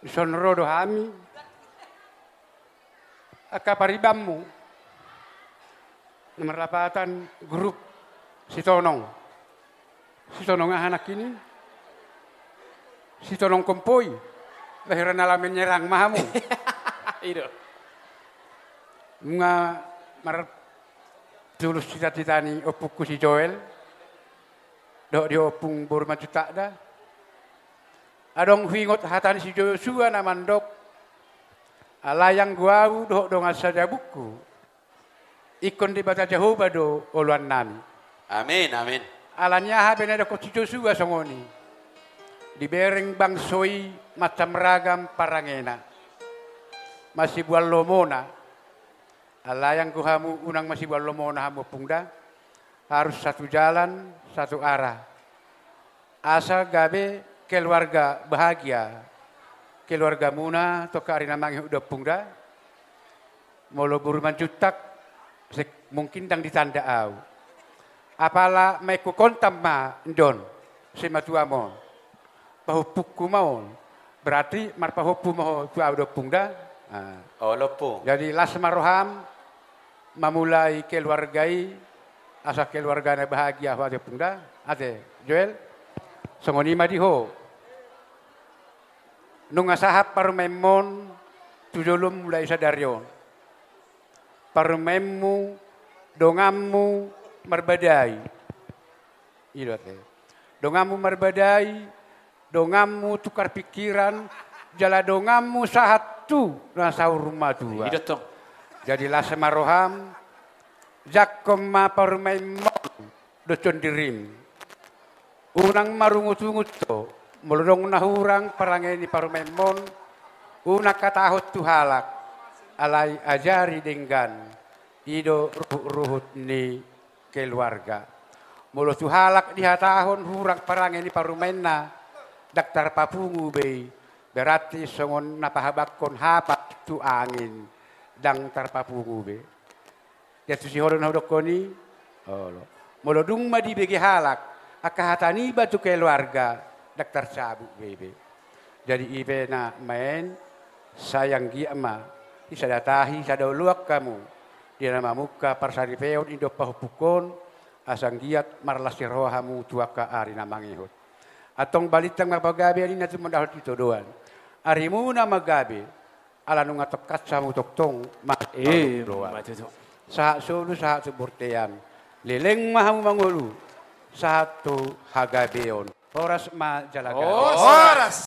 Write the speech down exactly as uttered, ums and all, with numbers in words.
Dison ro do hami angka paribanmu na marlapatan grup Sitonong. Sitonong aha nangkin i? Sitonong Kompoi. Lahiran ala menyerang ma hamu. I do. Nunga mar-, tulus cita-cita ni ompungku si Joel dohot di ompung boru Manjuntak da. Adong huingot hata ni si Josua na mandok, alai anggo ahu dohot dongan sajabungku, ingkon Debata Jahowa do oloannami. Amin, amin. Ala ni aha pe na didokkon si Josua songon i. Dibereng bangso i macam ragam parangena. Masiboan lomona. Alai anggo hamu unang masiboan lomona hamu ompung da. Harus satu jalan, satu arah. Asa gabe keluarga bahagia. Keluargamuna tongka ari na mangihut do ompung da. Molo boru Manjuntak, sek-, mungkin ndang ditanda ahu. Apala maengku kontan ma ndon, simatuam on. Pahompungku ma on. Berarti marpahompu ma ho tu ahu do ompung da. Ah. Olo ompung. Jadi las ma roham mamulai keluarga i, asa keluarga na bahagia ho ate ompung da. Ate, Joel. Songon i ma di ho. Nunga sahat parumaenmon tu jolom mulai sadari on. Parumaenmu, donganmu marbadai. I do ate. Donganmu marbadai, donganmu tukar pikiran, jala donganmu sahat tu na saur matua. I do tong. Jadi las ma roham, jangkon ma parumaenmon dohot dirim. Unang marungut-ungut ho, molo adong na hurang parange ni parumaenmon, unang hatahon tu halak, alai ajari denggan, i do ruhut-ruhut ni keluarga. Molo tu halak dihatahon hurang parange ni parumaenna, ndang tarpapungu be i, berarti songon na pahabanghon hapas tu angin, ndang tarpapungu be. Ia tusi ho do na hudokkon i? Olo. Molo dung ma dibege halak angka hata niba tu keluarga, ndang tarcabut be i be. Jadi i pe na maen, sai anggiat ma sisada tahi sada oloan hamu di na mamungka parsaripeon i dohot pahompungkon, asa anggiat marlas ni roha hamu tu angka ari na mangihut. Antong balintang ma pagabe ninna tumundalhon sitadoan. Arimuna ma gabe, ala nunga tongkas hamu tongtong ma. Eh, doan. Ma tutu. Sahat solu, sahat tu bontean. Leleng ma hamu mangolu, sahat tu hagabeon. Horas ma jala gabe. Horas. Horas.